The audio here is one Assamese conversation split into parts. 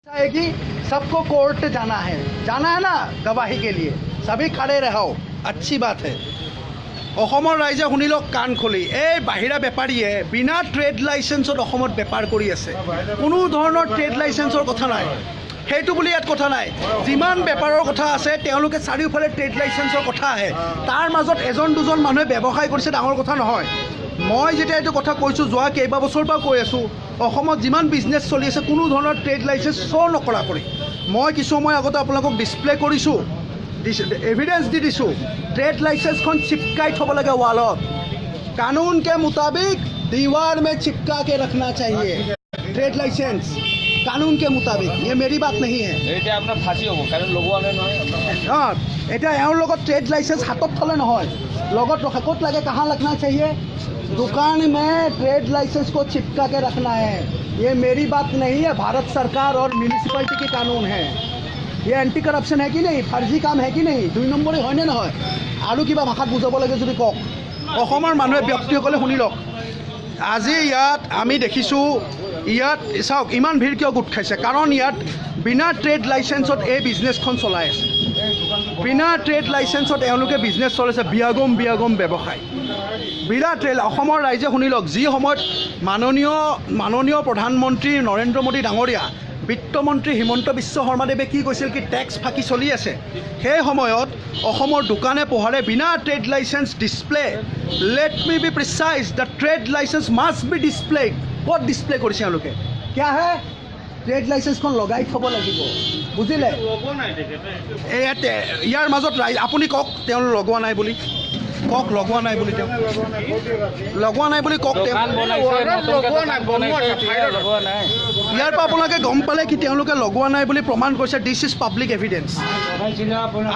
है कि सबको कोर्ट जाना है, जाना है ना गवाही के लिए, सभी खड़े रहो, अच्छी बात है। অসমৰ ৰাইজে শুনি লওক কাণ খুলি, এই বাহিৰা বেপাৰীয়ে বিনা ট্ৰেড লাইচেঞ্চত অসমত বেপাৰ কৰি আছে। কোনো ধৰণৰ ট্ৰেড লাইচেঞ্চৰ কথা নাই, সেইটো বুলি ইয়াত কথা নাই। যিমান বেপাৰৰ কথা আছে তেওঁলোকে চাৰিওফালে ট্ৰেড লাইচেঞ্চৰ কথা আহে, তাৰ মাজত এজন দুজন মানুহে ব্যৱসায় কৰিছে, ডাঙৰ কথা নহয়। মই যেতিয়া এইটো কথা কৈছোঁ, যোৱা কেইবাবছৰৰ পৰা কৈ আছোঁ, অসমত যিমান বিজনেছ চলি আছে কোনো ধৰণৰ ট্ৰেড লাইচেঞ্চ শ্ব' নকৰা কৰি। মই কিছু সময় আগতে আপোনালোকক ডিছপ্লে কৰিছোঁ, এভিডেঞ্চ দি দিছোঁ, ট্ৰেড লাইচেঞ্চখন চিপকাই থ'ব লাগে ৱালত, कानून के मुताबिक दीवार में चिपका के रखना चाहिए ट्रेड लाइसेंस, कानून के मुताबिक। ये मेरी बात नहीं है। এতিয়া আপোনাৰ ফাঁচি হ'ব, কাৰণ লগোৱা নাই নহয়। অঁ, এতিয়া এওঁৰ লগত ট্ৰেড লাইচেঞ্চ হাতত থ'লে নহয়, লগত ৰখা ক'ত লাগে, कहाँ रखना चाहिए, दुकान में ट्रेड लाइसेंस को चिपका के रखना है। ये मेरी बात नहीं है, भारत सरकार और म्यूनिसिपैलिटी के कानून है। ये एंटी करप्शन है कि नहीं, फर्जी काम है कि नहीं, দুই নম্বৰে হয়নে নহয়? আৰু কিবা ভাষাত বুজাব লাগে যদি কওক। অসমৰ মানুহে ব্যক্তিসকলে শুনি লওক, আজি ইয়াত আমি দেখিছোঁ, ইয়াত চাওক ইমান ভিৰ কিয় গোট খাইছে, কাৰণ ইয়াত বিনা ট্ৰেড লাইচেঞ্চত এই বিজনেছখন চলাই আছে। বিনা ট্ৰেড লাইচেঞ্চত এওঁলোকে বিজনেছ চলাইছে, বিয়াগম বিয়াগম ব্যৱসায়, বিনা ট্ৰেড। অসমৰ ৰাইজে শুনি লওক, যি সময়ত মাননীয় প্ৰধানমন্ত্ৰী নৰেন্দ্ৰ মোদী ডাঙৰীয়া, বিত্তমন্ত্ৰী হিমন্ত বিশ্ব শৰ্মাদেৱে কি কৈছিল কি টেক্স ফাঁকি চলি আছে, সেই সময়ত অসমৰ দোকানে পোহাৰে বিনা trade licence display, let me be precise, the trade licence must be display. ক'ত ডিছপ্লে কৰিছে এওঁলোকে? কিয়া হে, ট্ৰেড লাইচেঞ্চখন লগাই থ'ব লাগিব, বুজিলে? ইয়াতে ইয়াৰ মাজত ৰাইজ, আপুনি কওক তেওঁ লগোৱা নাই বুলি কওক, লগোৱা নাই বুলি, তেওঁ লগোৱা নাই বুলি কওক। তেওঁ ইয়াৰ পৰা আপোনালোকে গম পালে কি তেওঁলোকে লগোৱা নাই বুলি প্ৰমাণ কৰিছে। This is public evidence,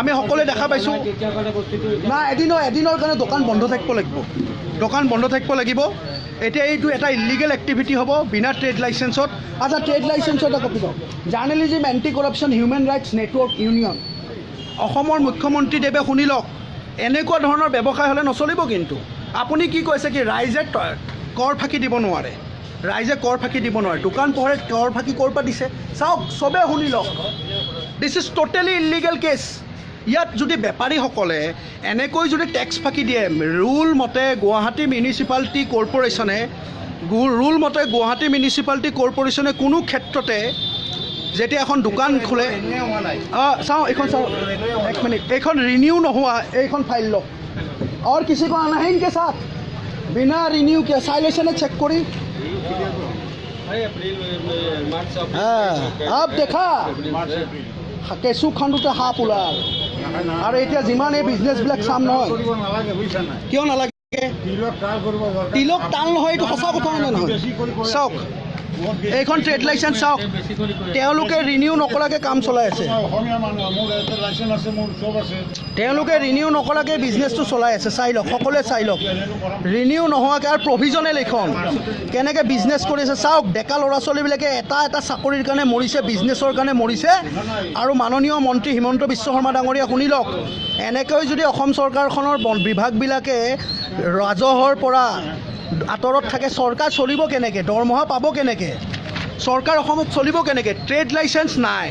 আমি সকলোৱে দেখা পাইছোঁ। না, এদিনৰ কাৰণে দোকান বন্ধ থাকিব লাগিব, দোকান বন্ধ থাকিব লাগিব। এতিয়া এইটো এটা ইলিগেল এক্টিভিটি হ'ব বিনা ট্ৰেড লাইচেঞ্চত। আচ্ছা, ট্ৰেড লাইচেঞ্চৰ এটা কপি কওক। Journalism anti corruption human rights network union, অসমৰ মুখ্যমন্ত্ৰীদেৱে শুনি লওক, এনেকুৱা ধৰণৰ ব্যৱসায় হ'লে নচলিব। কিন্তু আপুনি কি কৈছে কি ৰাইজে কৰ ফাঁকি দিব নোৱাৰে, ৰাইজে কৰ ফাঁকি দিব নোৱাৰে, দোকান পোহাৰে কৰ ফাঁকি ক'ৰ পৰা দিছে? চাওক, চবে শুনি লওক, this is totally illegal case. ইয়াত যদি বেপাৰীসকলে এনেকৈ যদি টেক্স ফাঁকি দিয়ে, ৰুল মতে গুৱাহাটী মিউনিচিপালিটি কৰ্প'ৰেশ্যনে, ৰুল মতে গুৱাহাটী মিউনিচিপালিটি কৰ্প'ৰেশ্যনে কোনো ক্ষেত্ৰতে যেতিয়া এখন দোকান খোলে, চাওঁ এইখন, চাওঁ এক মিনিট, এইখন ৰিনিউ নোহোৱা এইখন ফাইল লওক, और किसी को आना है इनके साथ बिना रिन्यू किया, চাই লৈছেনে চেক কৰি? अब দেখা কেঁচু খান্দোতে সাপ ওলাল। আৰু এতিয়া যিমান এই বিজনেছবিলাক চাম নহয়, কিয় নালাগে? তিলক টান নহয়, এইটো সঁচা কথা হয়নে নহয়? চাওক এইখন ট্ৰেড লাইচেঞ্চ চাওক, তেওঁলোকে ৰিনিউ নকৰাকৈ কাম চলাই আছে, তেওঁলোকে ৰিনিউ নকৰাকৈ বিজনেছটো চলাই আছে। চাই লওক, সকলোৱে চাই লওক, ৰিনিউ নোহোৱাকৈ আৰু প্ৰভিজনেল এইখন কেনেকৈ বিজনেছ কৰি আছে চাওক। ডেকা ল'ৰা ছোৱালীবিলাকে এটা এটা চাকৰিৰ কাৰণে মৰিছে, বিজনেছৰ কাৰণে মৰিছে। আৰু মাননীয় মন্ত্ৰী হিমন্ত বিশ্ব শৰ্মা ডাঙৰীয়া শুনি লওক, এনেকৈ যদি অসম চৰকাৰখনৰ বিভাগবিলাকে ৰাজহৰ পৰা আঁতৰত থাকে, চৰকাৰ চলিব কেনেকৈ? দৰমহা পাব কেনেকৈ? চৰকাৰ অসমত চলিব কেনেকৈ? ট্ৰেড লাইচেঞ্চ নাই,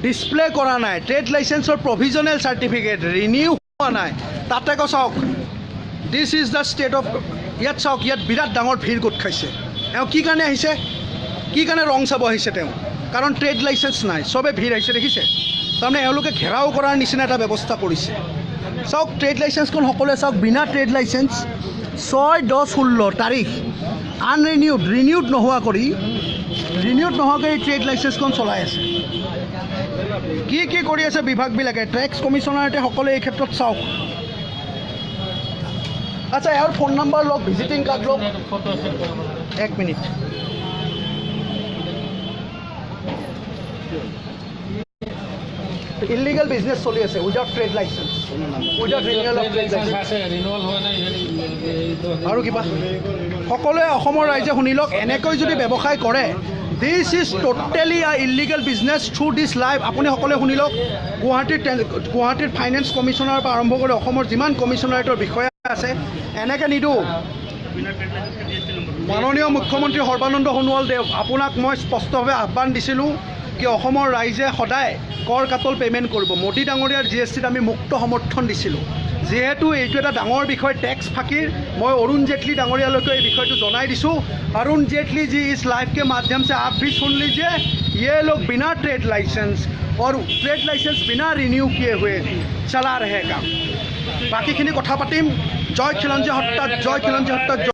ডিছপ্লে কৰা নাই, ট্ৰেড লাইচেঞ্চৰ প্ৰভিজনেল চাৰ্টিফিকেট ৰিনিউ হোৱা নাই। তাতে আকৌ চাওক, this is the state of, ইয়াত চাওক, ইয়াত বিৰাট ডাঙৰ ভিৰ গোট খাইছে। এওঁ কি কাৰণে আহিছে, কি কাৰণে ৰং চাব আহিছে তেওঁ? কাৰণ ট্ৰেড লাইচেঞ্চ নাই, চবে ভিৰ আহিছে, দেখিছে? তাৰমানে এওঁলোকে ঘেৰাও কৰাৰ নিচিনা এটা ব্যৱস্থা কৰিছে। চাওক ট্ৰেড লাইচেঞ্চখন সকলোৱে চাওক, বিনা ট্ৰেড লাইচেঞ্চ 6/10/16 তাৰিখ আনৰিনিউড, ৰিনিউড নোহোৱা কৰি, ৰিনিউড নোহোৱাকৈ এই ট্ৰেড লাইচেঞ্চখন চলাই আছে। কি কি কৰি আছে বিভাগবিলাকে, টেক্স কমিশ্যনাৰতে সকলোৱে এই ক্ষেত্ৰত চাওক। আচ্ছা, ইয়াৰ ফোন নাম্বাৰ লওক, ভিজিটিং কাৰ্ড লওক, এক মিনিট। ইলিগেল বিজনেছ চলি আছে without trade licence, without renewal of trade licence. আৰু কিবা সকলোৱে অসমৰ ৰাইজে শুনি লওক, এনেকৈ যদি ব্যৱসায় কৰে, this is totally a illegal business through this live. আপুনি সকলোৱে শুনি লওক, গুৱাহাটীৰ ফাইনেন্স কমিশ্যনাৰৰ পৰা আৰম্ভ কৰি অসমৰ যিমান কমিশ্যনাৰেটৰ বিষয়া আছে, এনেকৈ নিদিওঁ। মাননীয় মুখ্যমন্ত্ৰী সৰ্বানন্দ সোণোৱাল দেৱ, আপোনাক মই স্পষ্টভাৱে আহ্বান দিছিলোঁ, কি অসমৰ ৰাইজে সদায় কৰ কাটল পে'মেণ্ট কৰিব। মোদী ডাঙৰীয়াৰ জিএছটিত আমি মুক্ত সমৰ্থন দিছিলোঁ। যিহেতু এইটো এটা ডাঙৰ বিষয় টেক্স ফাঁকিৰ, মই অৰুণ জেটলী ডাঙৰীয়ালৈকে এই বিষয়টো জনাই দিছোঁ। अरुण जेटली जी, इस लाइव के माध्यम से आप भी सुन लीजिए, ये लोग बिना ट्रेड लाइसेंस और ट्रेड लाइसेंस बिना रिन्यू किए हुए चला रहे काम। বাকীখিনি কথা পাতিম। জয় খিলঞ্জীয়া হত্যা, জয় খিলঞ্জীয়া হত্যা।